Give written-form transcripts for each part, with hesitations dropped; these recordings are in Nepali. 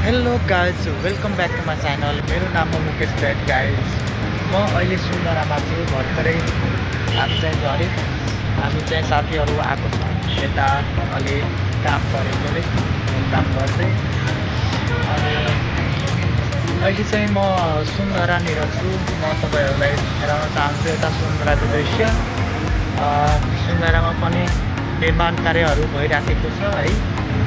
Hello guys welcome back to my channel. मेरो नाम हो मुकेश डेट गाइज। म अहिले सुन्दरामा छु। भर्खरै हामी चाहिँ झऱ्यो। हामी चाहिँ साथीहरू आएको छौँ यता अलि काम गरेकोले काम गर्दै। अनि अहिले चाहिँ म सुन्दरानिर छु। म तपाईँहरूलाई हेराउन चाहन्छु यता सुन्दराको दृश्य। सुन्दरामा पनि निर्माण कार्यहरू भइराखेको छ है।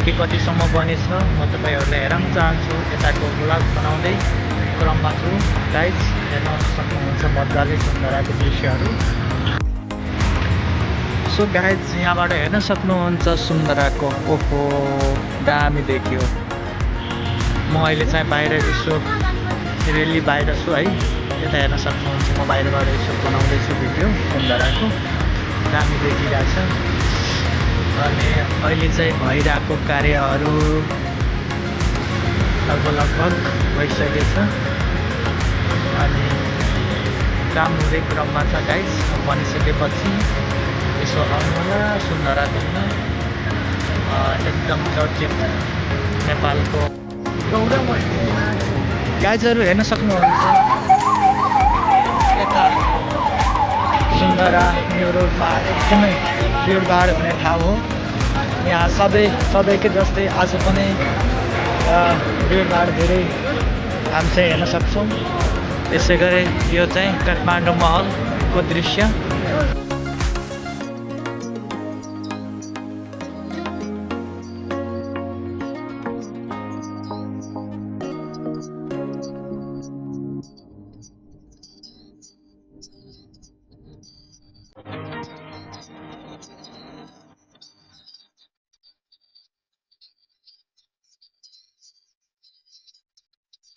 के कतिसम्म बनेछ म तपाईँहरूलाई हेराउन चाहन्छु। यताको भ्लग बनाउँदै क्रममा छु गाइज। हेर्न सक्नुहुन्छ मजाले सुन्दराको दृश्यहरू। सो गाइज यहाँबाट हेर्न सक्नुहुन्छ सुन्दराको ओहो दामी देखियो। म अहिले चाहिँ बाहिर यसो रेली बाहिर छु है। यता हेर्न सक्नुहुन्छ म बाहिरबाट यसो बनाउँदैछु भिडियो सुन्दराको। दामी देखिरहेछ। अनि अहिले चाहिँ भइरहेको कार्यहरू लगभग भइसकेछ। अनि काम हुँदै क्रममा छ गाइस। बनिसकेपछि यसो आउनु होला सुन्दरा देख्न। एकदम चर्चित नेपालको गाइजहरू हेर्न सक्नुहुन्छ यता सुन्दरा न्युरोड एकदमै भिडभाड हुने ठाउँ हो। यहाँ सधैँकै जस्तै आज पनि भिडभाड धेरै हामी चाहिँ हेर्न सक्छौँ। यसै गरी यो चाहिँ काठमाडौँ महलको दृश्य।